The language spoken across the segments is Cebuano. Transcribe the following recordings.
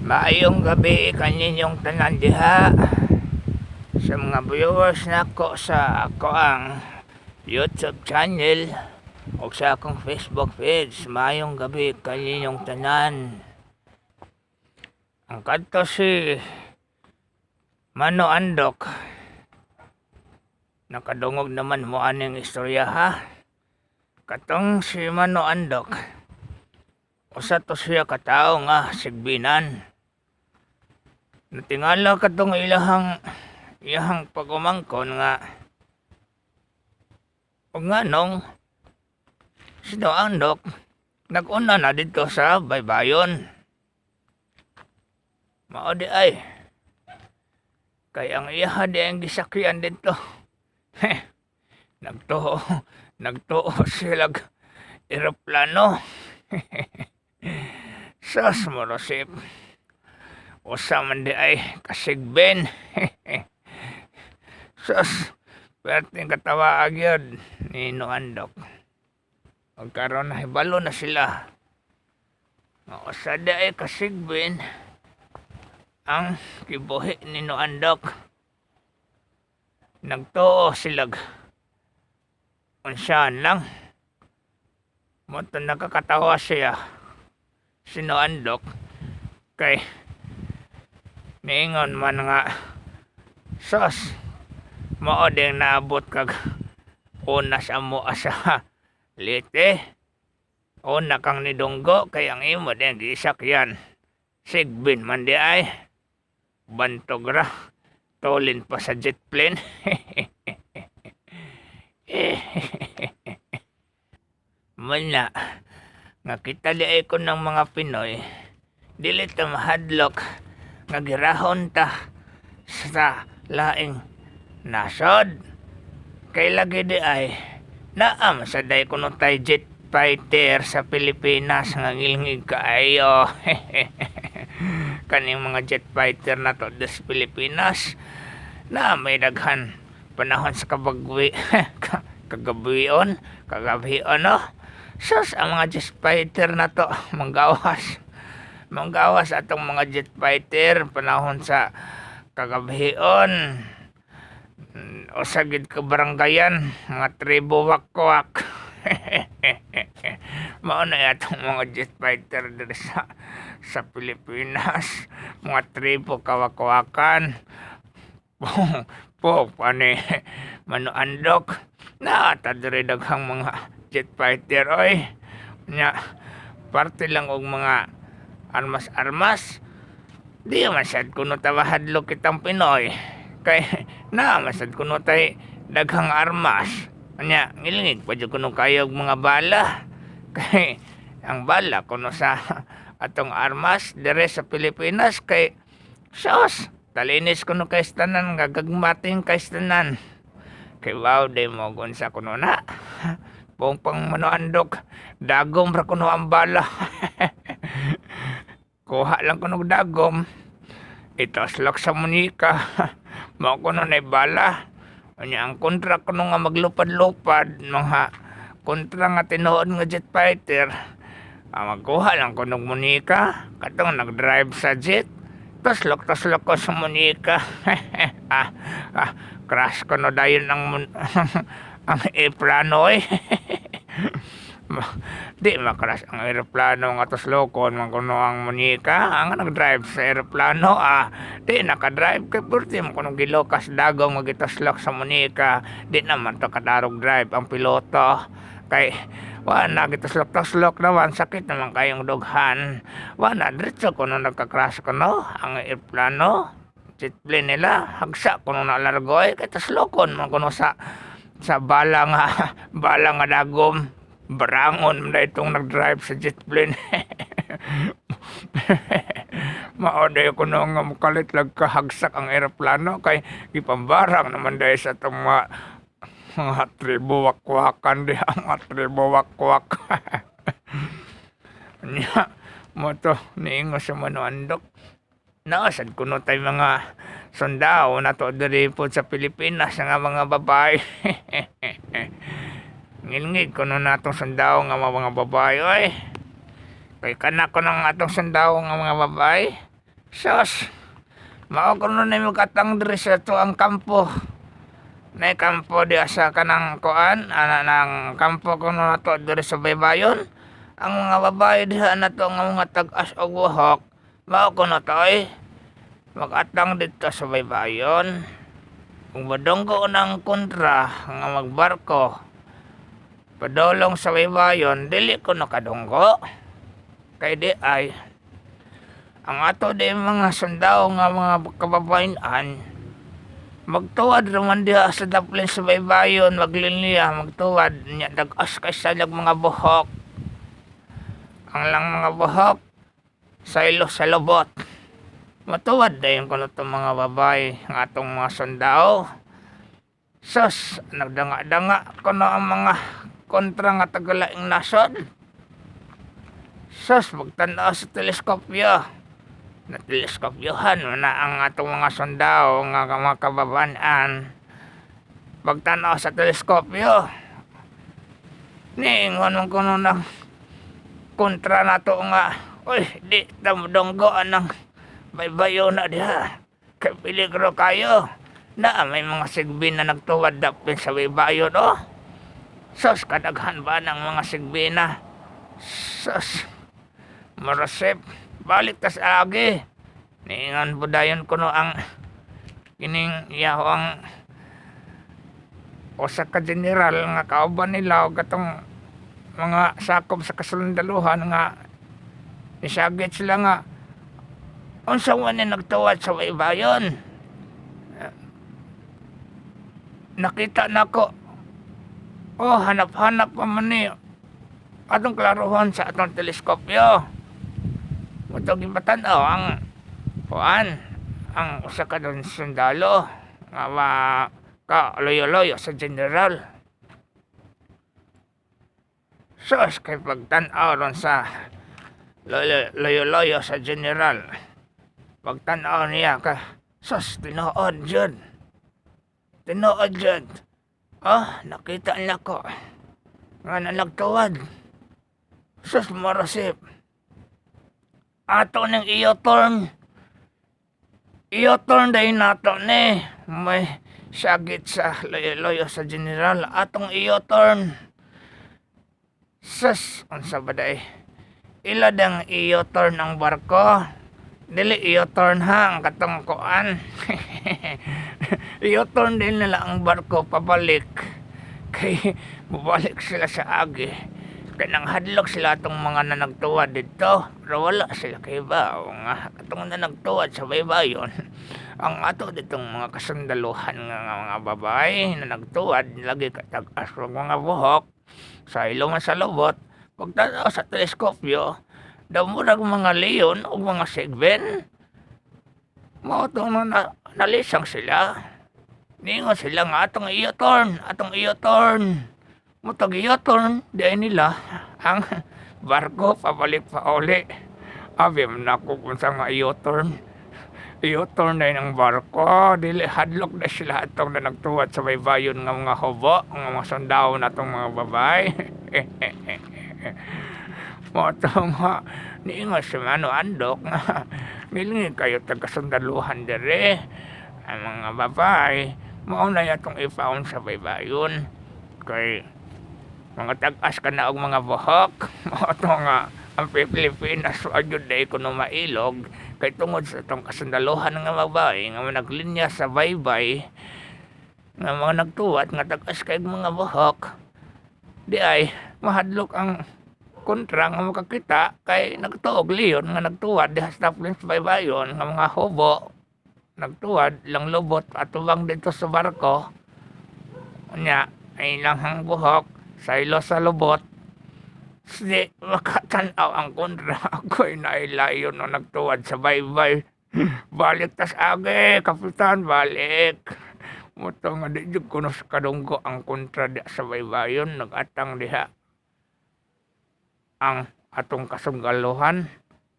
Maayong gabi kaninyong tanan diha sa mga viewers nako sa akoang YouTube channel o sa akong Facebook page. Maayong gabi kaninyong tanan. Ang kadto si Mano Andok, nakadungog naman mo aning istorya, ha. Katong si Mano Andok, usa to siya katawo nga sigbinan. Natingala katong ilahang iyahang pag-umangkon nga ug nganong si No Andok nag-una na dito sa baybayon. Mao di ay kay ang iyaha di ang gisakyan dito. Nagtuo, nagtuo sila eroplano. Sus morosip. Usa man di ay kasigben. Sus, perting katawa gyud ni Noandok. Ug karon nahibalo na sila nga usa di ay kasigbin ang kibuhi ni Noandok. Nagtuo silag unsyan lang. Mao to nakakatawa siya si Noandok kay niingon man nga, sus, mao din naabot kag una sa mo sa Leyte. Una kang nidunggo kay ang imo din gisakyan sigbin man di ay, bantog ra, tulin pa sa jet plane. Muna nga kita di ay ko ng mga Pinoy, dili ta mahadlok nga girahon ta sa laing nasod kay lagi di ay naa man sad day kuno tay jet fighter sa Pilipinas nga ngilngig kaayo. Kaning mga jet fighter na to des Pilipinas na may daghan panahon sa kabagwi kagabion kagabion, no? Sus, ang mga jet fighter na to manggawas, manggawas atong mga jet fighter panahon sa kagabion. Usa gid ka baranggayan, mga tribo wakwak. Mao na atong mga jet fighter diri sa Pilipinas, mga tribo kawakwakan po pani Manoandok na ta diri, daghang mga jet fighter oy. Nya parte lang og mga armas-armas, di man sad kuno ta mahadlok kitang Pinoy kay naa man sad kuno tay daghang armas. Nya ngilngig pa jud kuno kayo og mga bala kay ang bala kuno sa atong armas dire sa Pilipinas kay sus, talinis kuno kay tanan nga gagmating kay tanan. Kay wow day mo unsa kuno na buong pang Manoandok, dagom ra kuno ang bala. Kuha lang kuno og dagom, itaslak sa munika, mao kuno na bala. Unya ang kontra kuno nga maglupad-lupad, mga kontra nga tinuod nga jet fighter, magkuha lang kuno og munika katong nag-drive sa jet, taslok taslok ko sa munika. Ah, ah, crash kuno dayon ang eroplano eh. Di makras ang eroplano nga tuslokon man kuno ang munika. Ang nag-drive sa eroplano, di naka-drive kay purti mo kuno gilokas dagom nga gituslok sa munika. Di naman to kadarog drive ang piloto kay wa na gituslok-tuslok naman, sakit naman kayong dughan. Wa na diretso kuno nagka-crash kuno ang eroplano, jet plane nila, hagsa kuno na largo eh, kay tuslokon man kuno sa bala nga dagom. Barangon man na itong nag-drive sa jet plane. Mao day kuno nga mukalit lag kahagsak ang eroplano kay gipambarang naman dahil sa itong mga tribo wakwakan di, mga tribo wakwak. Nya mo to niingon sa Manoandok, naasad kuno tay mga sundao na to diri po sa Pilipinas nga mga babae. Ngilngig kuno natong sundao nga mga babae oy. Kay kana ko ng atong sundao nga mga babae. Sus, mao kuno na makatang diri sa to ang kampo. Nay kampo di sa kanang kuan, ana nang kampo kuno nato diri sa baybayon. Ang mga babae diha nato nga mga tag-as og buhok, mao kuno to eh. Magatang dito sa baybayon. Kung madunggo ng kontra nga magbarko, padulong sa baybayon, dili ko nakadunggo. Kay di ay, ang ato di mga sundao nga mga kababayan, magtuwad raman diha sa daplin sa baybayon, maglinya, magtuwad, nya dag-as kay sa mga buhok. Ang lang mga buhok, sa ilo sa lobot. Matuwad dayon kuno itong mga babae ng atong mga sundao. Sus, nagdanga-danga kuno ang mga kontra nga tagalaing nasod. Sus, magtanaw sa teleskopyo. Na teleskopyohan na ang atong mga sundao nga mga kababayan. Pagtanaw sa teleskopyo. Niingon man kuno ng kontra nato nga, "Uy, di ta modunggo anang baybayo na diha. Kay peligro kayo." Na may mga sigbin na nagtuwad dapin sa baybayon, oh. Sus, kadaghan ba ng mga sigbin na? Sus, marasip, balik tas agi. Niingon po dayon kuno ang kining iyaho ang usa ka general nga kauban nila og katong mga sakop sa kasundaluhan nga nisagit sila nga unsa man ni nagtuwad sa baybayon. Nakita nako. Oh, hanap-hanap pa man ni. Atong klaruhon sa atong teleskopyo. Mutong ipatan-aw ang kuan, ang usa ka dun sundalo nga ma ka loyo-loyo sa general. Sus, kay pagtan-aw ron sa loyo-loyo sa general. Pagtan-aw niya ka, sus, tinuod jud. Tinuod jud. Oh, nakita na ko. Nga na nagtuwad. Sus, marasip. Ato ng iyo-turn. Iyo-turn dahil nato ni. May sagit sa loyo-loyo sa general. Atong iyo-turn. Sus, unsa ba day? Ila dang iyo-turn ang barko. Dili iyo-turn ha, ang katong kuan. Iyo-turn din nila ang barko pabalik. Kay mubalik sila sa agi. Kay nang hadlok sila atong mga nanagtuwad dito. Pero wala sila kay bawo nga katong nanagtuwad sa baybayon. Ang ato ditong mga kasundaluhan nga mga babae na nagtuwad lagi katag-as og mga buhok sa ilong sa lobot, pagtanaw sa teleskopyo daw murag mga leon o mga sigbin. Mao to na, na nalisang sila. Ningon sila nga atong iyo-turn, atong iyo-turn. Mutag iyo-turn di nila ang barko pabalik pa uli. Abi man ako kung sa nga iyo-turn. Iyo-turn na ang barko. Dili hadlok na sila atong na nagtuwad sa baybayon nga mga hobo, nga mga sundao na atong mga babae. Mao to nga niingon si Mano Andok nga milingi kayo taga-sundaluhan dire ang mga babae, mao na atong ipaon sa baybayon kay mga tag-as ka na og mga buhok. Mao to nga ang Pilipinas wa gyud day kuno mailog kay tungod sa atong kasundaluhan nga babae nga mga naglinya sa baybay nga mga nagtuwat nga tag-as kay mga buhok, di ay mahadlok ang kontra nga makakita kay nagtuog leon nga nagtuwad diha sa daplin sa baybayon nga mga hobo nagtuwad lang lubot atubang dito sa barko. Unya ay lang buhok sa ilo sa lubot, di makatanaw ang kontra. Ako'y nailayon no nagtuwad sa baybay. Balik tas agi, kapitan, balik. Muto nga di jud kuno sa kadunggo ang kontra di sa baybayon. Nagatang diha ang atong kasunggaluhan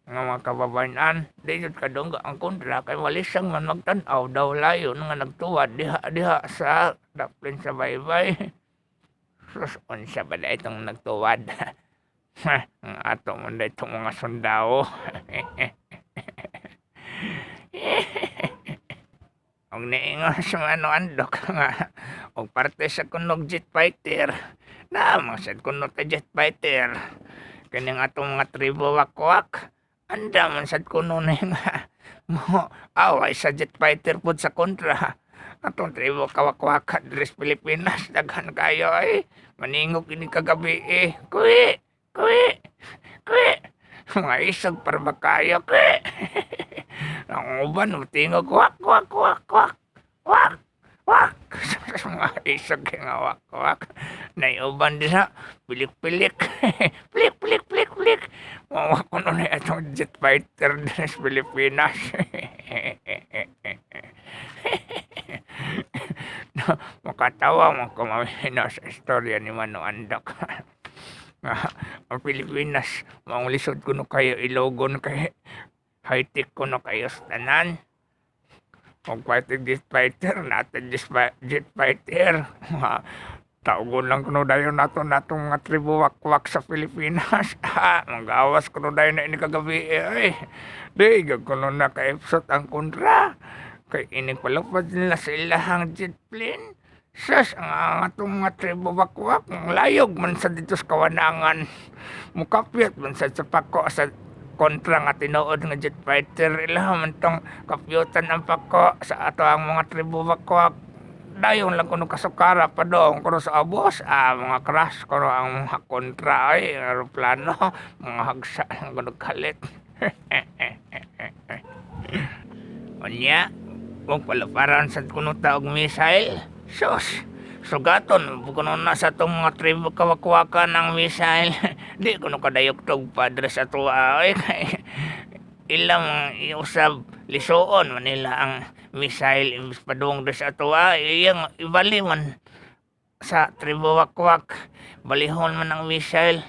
nga mga kababayan, di jud kadunggo ang kontra kay malisang man magtan-aw daw layon nga nagtuwad diha diha sa daplin sa baybay. Sus, unsa ba na itong nagtuwad? Ang ato man na itong mga sundao. Og niingon sa Manong Andok nga og parte sa kunog jet fighter. Na man sad kuno ta jet fighter. Kining atong mga tribo wakwak. Anda man sad kuno ni nga mo away sa jet fighter pud sa kontra. Atong tribo kawakwaka diri sa Pilipinas daghan kayo ay maningog ini kagabi eh. Kuwi, kuwi, kuwi. Mga isog para ba kayo, kuwi. Ang uban motingog wak wak wak wak wak wak. Mga isog kay nga wak wak. Naiuban din sa pilik-pilik. Pilik pilik pilik pilik. Mawa kuno na atong jet fighter diri sa Pilipinas. No, makatawa man ko mamina sa istorya ni Manong Andok. Nga, ang Pilipinas, maong lisod kuno kayo ilogon kay high-tech kuno kayo sa tanan. Og fighter jet fighter, natin jet fighter. Nga, tawgon lang kuno dayon nato natong mga tribo wakwak sa Pilipinas. Ha, magawas kuno dayon na ini kagabi eh. Di, gag kuno na ka-epsot ang kontra. Kay inig palupad nila sa ilahang jet plane. Sus, ang atong mga tribo wakwak, ang layog man sa dito sa kawanangan. Mukapyat man sa pako sa kontra nga tinuod nga jet fighter. Ilaha man tong kapyutan ang pako sa ato ang mga tribo wakwak. Dayon lang kuno kasukara pa dong kuno sa abos. Ah, mga crash kuno ang mga kontra ay aeroplano, mga hagsa lang kuno kalit. Unya, kung palaparan sa kuno ta og missile, sus, sugaton kuno na sa atong mga tribo kawakwakan ang missile. Di kuno kadayok tog padre sa tuwa ay kay ilang iusab lisuon man nila ang missile imbis padung diri sa atoa, iyang ibali man sa tribo wakwak, balihon man ang missile,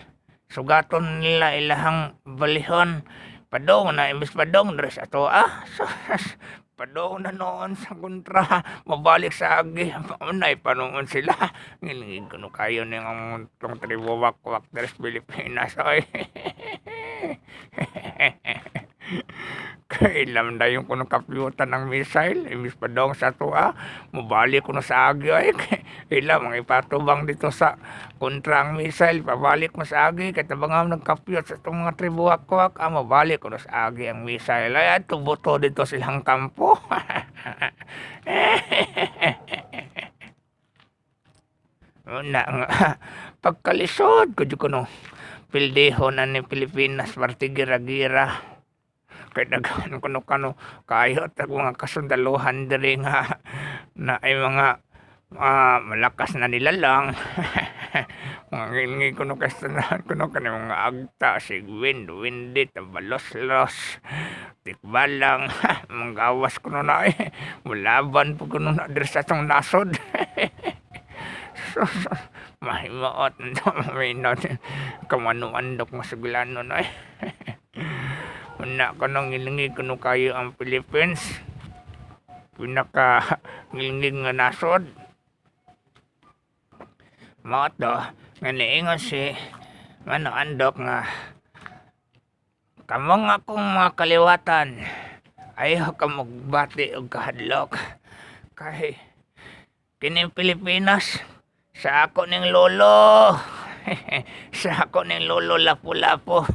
sugaton nila ilahang balihon padung na imbis padung diri sa atoa. Sus, padung na noon sa kontra, mabalik sa agi, unay pa noon sila. Ngilingig kuno kayo ning ang tong tribo wakwak diri sa Pilipinas oy. Kailan na yung kuno kapyutan ng missile, imbis pa dong sa atoa, mabalik kuno sa agi ay. Ila mga ipatubang dito sa kontra ang missile, pabalik mo sa agi, kay tabang nagkapyot sa itong mga tribo wakwak, ah, mabalik kuno sa agi ang missile. Ay, ato buto dito silang kampo. Una nga, pagkalisod ko kuno, pildihon na ni Pilipinas, parte gira-gira. Kay daghan kuno kano kayo tag mga kasundaluhan diri nga na ay mga malakas na nila lang. Mga ngingi kuno kasundaluhan kuno kani mga agta, sigwin, windi, tabalos-los, tikbalang, mga gawas kuno na eh. Mulaban po kuno na diri sa atong nasod. So, mahimuot maminot kamanuandok masuglanon ay. Una ko nang ngilingig kuno kayo ang Philippines. Pinaka ngilingig nga nasod. Mao to nga niingon si Manong Andok nga kamong akong mga kaliwatan ayaw ka magbati og kahadlok kay kining Pilipinas sa ako ning lolo. Sa ako ning lolo Lapu-Lapu.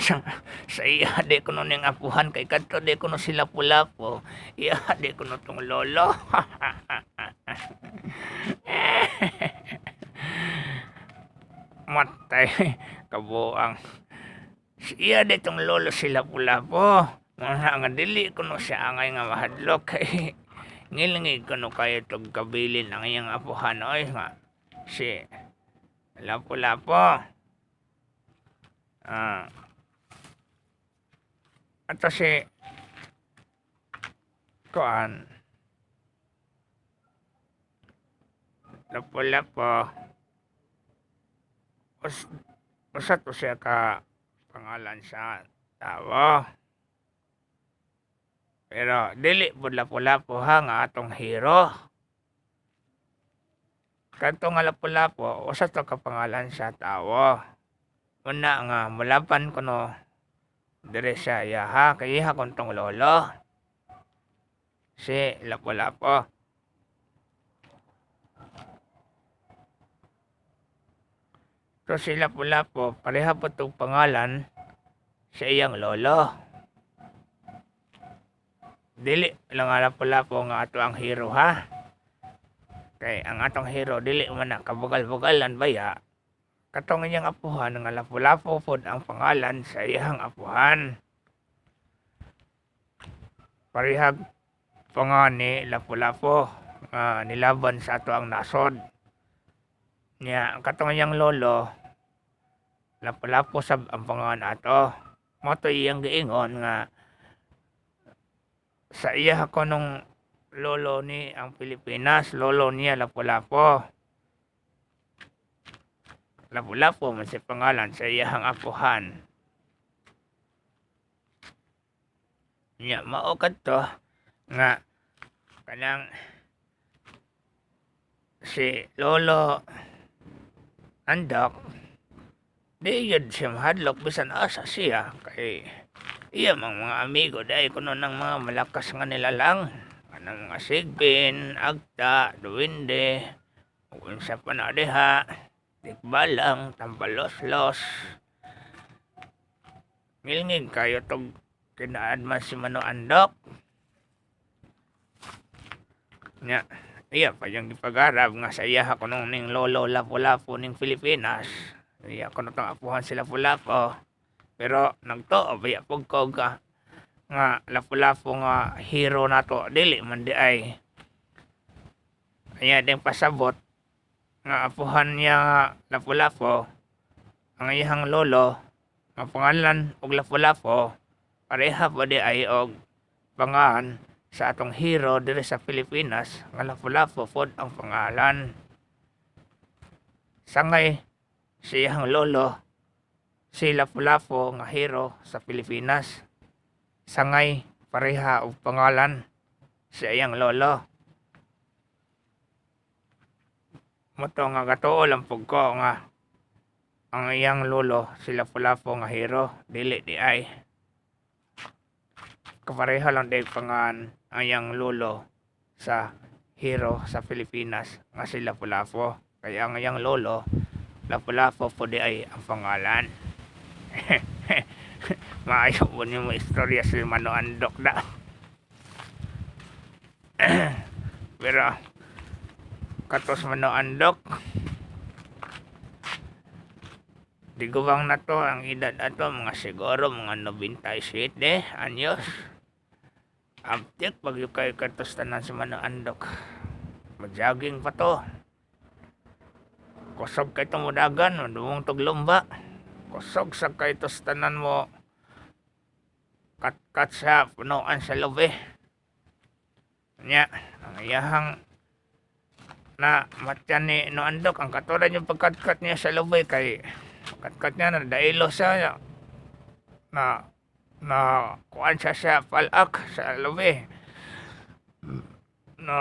Sa iya di kuno ning apuhan kay kadto di kuno si Lapu-Lapu. Iya di kuno tong lolo. Matay kabuang. Iya di tong lolo si Lapu-Lapu. Mga nga dili kuno siya angay nga mahadlok kay ngilingig kuno kayo tog kabilin ang iyang apuhan oy nga si Lapu-Lapu. Ah. Ato si kuan Lapu-Lapu. Usa to siya ka pangalan sa tawo. Pero dili pud Lapu-Lapu ha nga atong hero. Kadto nga Lapu-Lapu usa to ka pangalan sa tawo. Una nga mulaban kuno diri sa iyaha kay iha kon tong lolo. si Lapu-Lapu. So si Lapu-Lapu pareha po itong pangalan sa iyang lolo. Dili lang nga Lapu-Lapu nga ato ang hero ha. Kay ang atong hero dili man na kabugal-bugalan baya. Katong iyang apuhan nga Lapu-Lapu pod ang pangalan sa iyang apuhan. Parehag pangan ni Lapu-Lapu nga nilaban sa ato ang nasod. Nya ang katong iyang lolo Lapu-Lapu sab ang pangan ato. Mao to iyang giingon nga sa iya kunong lolo ni ang Pilipinas, lolo niya Lapu-Lapu. Lapu-Lapu man siya pangalan sa iyang apuhan. Nya mao kadto nga kanang si Lolo Andok di yun siya mahadlok bisan asa siya kay iya mang mga amigo dahil kuno ng mga malakas nga nilalang kanang mga Sigbin, Agta, Duwende, ug unsa pa na diha, Tikbalang, Tambaloslos. Ngilngig kayo tog kinaad man si Mano Andok. Nya, iya pa yung gipagarab nga sa iya kuno ning lolo Lapu-Lapu ning Pilipinas. Iya kuno tong apuhan si Lapu-Lapu. Pero nagtuo baya pug ko nga nga Lapu-Lapu nga hero nato dili man di ay. Iya ding pasabot nga apuhan niya nga Lapu-Lapu ang iyang lolo nga pangalan og Lapu-Lapu pareha pa di ay og pangan sa atong hero diri sa Pilipinas nga Lapu-Lapu pod ang pangalan. Sangay siyang lolo si Lapu-Lapu nga hero sa Pilipinas. Sangay pareha og pangalan sa iyang lolo. Moto nga gatuo lang pug ko nga ang iyang lolo si Lapu-Lapu nga hero dili di ay. Kapareha lang di pangan ang iyang lolo sa hero sa Pilipinas nga si Lapu-Lapu. Kaya ang iyang lolo Lapu-Lapu po di ay ang pangalan. Maayo po niyo mo istorya si Mano Andok da. Pero katos Mano Andok diguwang na to ang edad ato mga siguro mga 97 anyos. Abtik pag yung kay katos tanan si Mano Andok. Mag-jogging pa to. Kusog kay tumudagan, maduwong tuglumba. Kusog sa kay tos tanan mo katkat sa punuan sa lobe. Nya, ang iyahang na matyan ni no Andok ang katulad yung pagkatkat niya sa lobe kay katkat niya na dailo siya na na kuan siya sa palak sa lobe. Na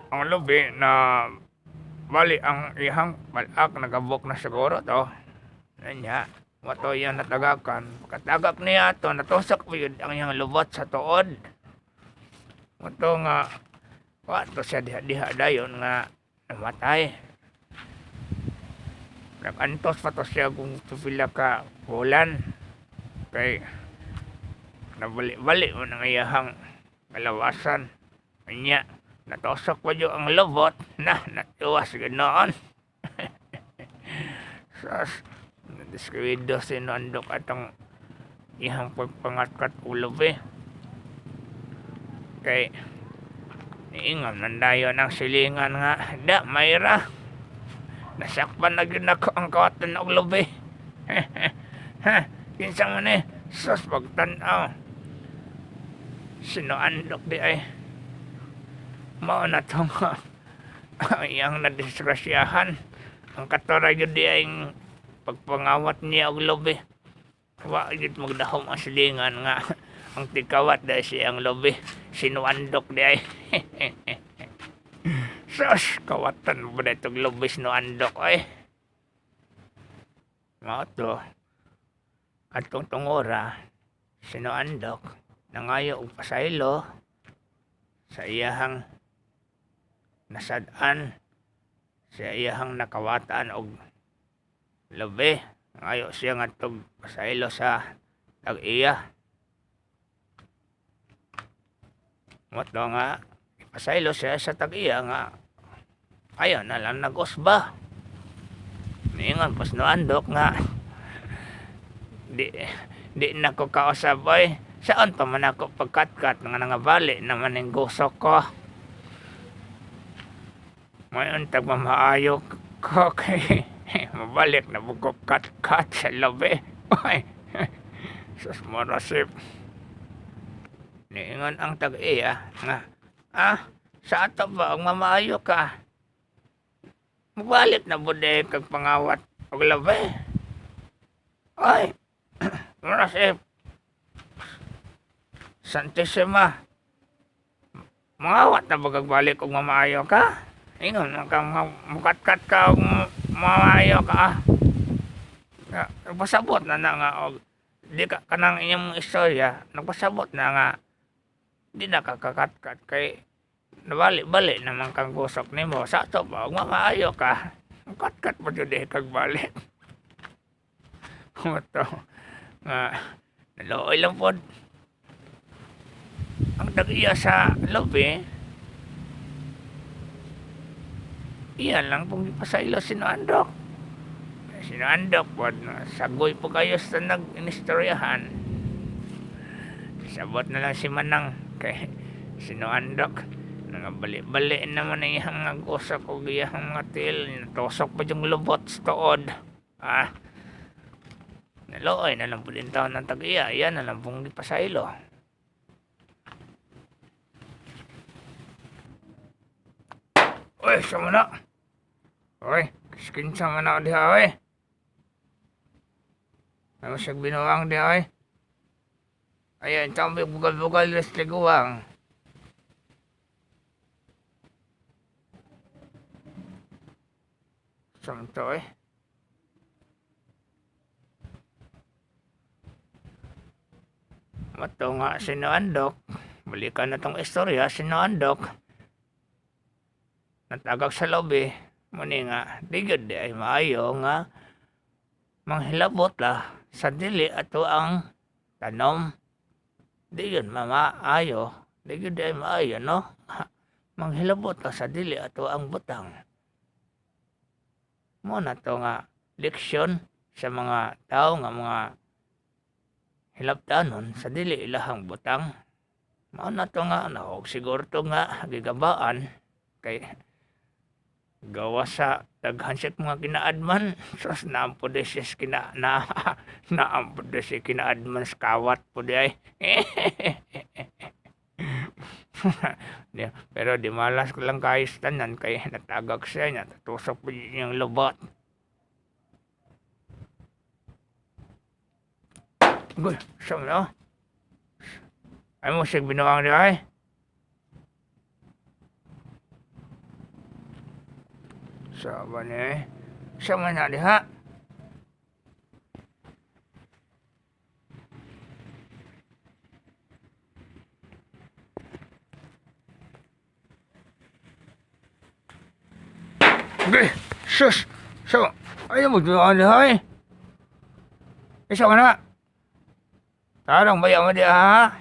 ang lobe na bali ang iyang palak nagabok na siguro to. Nya, wato iyang natagakan. Pagkatagak niya ato, natusok pa yun ang iyang lubot sa tuod. Wato nga, wato siya diha-diha dayon nga namatay. Nagantos pa to siya kung pipila ka bulan. Kay nabali-bali mo nang iyahang kalawasan. Nya, natusok pa yun ang lubot na natiwas ganoon. Sus, nadiskuwido si Nandok atong iyang pagpangatkat ulob eh. Kay niingam nandayon ang silingan nga da mayra. Nasakpan na gyud nako ang kawatan og lubi. Ha, kinsa man eh? Sus, pagtan-aw. Sino Andok di ay? Mao na to nga ang iyang nadisgrasyahan. Ang katora gyud di ay pagpangawat niya og lubi. Wa gyud magdahom ang silingan nga ang tikawat dahil siyang lubi. Sino Andok di ay? Sus, kawatan mo ba itong lubi sino Andok ay? Mao to. Atong tungora, sino Andok, nangayo og pasaylo. sa iyahang nasad-an, sa iyahang nakawatan og labi. Ngayo siya ngadtog pasaylo sa tag-iya. Mao nga ipasaylo siya sa tag-iya nga ayaw na lang nag-usba. Niingon pas noandok nga di na ko kausab oy. Saan pa man ako pagkatkat nga nangabali naman ning gusok ko. Mayon tag mamaayo ko kay mabalik na bukok kat-kat sa labi. Ay, sus morasip. Niingon ang tag-iya nga, sa ato ba ang mamaayo ka? Mabalik na bude kag pangawat og labi. Ay, morasip. Santisima. Mangawat na ba kag balik og mamaayo ka? Ingon man ka mukatkat ka og mamaayo ka. Nagpasabot na na nga og di ka kanang inyong istorya, nagpasabot na nga di na ka kakatkat kay nabali-bali naman kang gusok nimo. Sa ato ba og mamaayo ka? Mukatkat mo jud kag balik. Mato nga naluoy lang pod ang tag-iya sa lobe. Iyan lang pong ipasaylo si Noandok. Si Noandok pod sagoy po kayo sa nag-inistoryahan. Sabot na lang si Manang kay si Noandok nangabali-bali naman ang iyang mga gusok o iyang mga til, natusok pa yung lubot sa tuod. Naluoy na lang po din taon ng tag-iya. Iyan na lang pong ipasaylo. Uy, sama na. Uy, skin sama na diha, uy. Ano siya binuang diha, uy. Ayan, tambi bugal-bugal les liguang. Sama to, uy. Mato nga si Noandok. Balikan na tong istorya, si Noandok. Natagak sa lobby, muni nga, di gyud di ay maayo nga manghilabot la sa dili ato ang tanom. Di gyud mamaayo, di gyud di ay maayo, no? Manghilabot la sa dili ato ang butang. Mo na to nga leksyon sa mga tao nga mga hilabtanon sa dili ilahang butang. Mao na to nga nahog siguro to nga gigabaan kay gawa sa daghan siya mga kinaadman. Sus, naampo di siya kina, na, naampo di siya kinaadman sa kawat po di ay. Di, pero di malas ko lang kayo sa tanan kay natagak siya, natatusok po yung lubot. Goy, siya mo no? Ay mo siya binuang di ay? Sa ba ni? Siya man na diha. Okay, sus. So, ayaw mo doon diha eh. Isa man na. Tarong bayaw mo diha ha.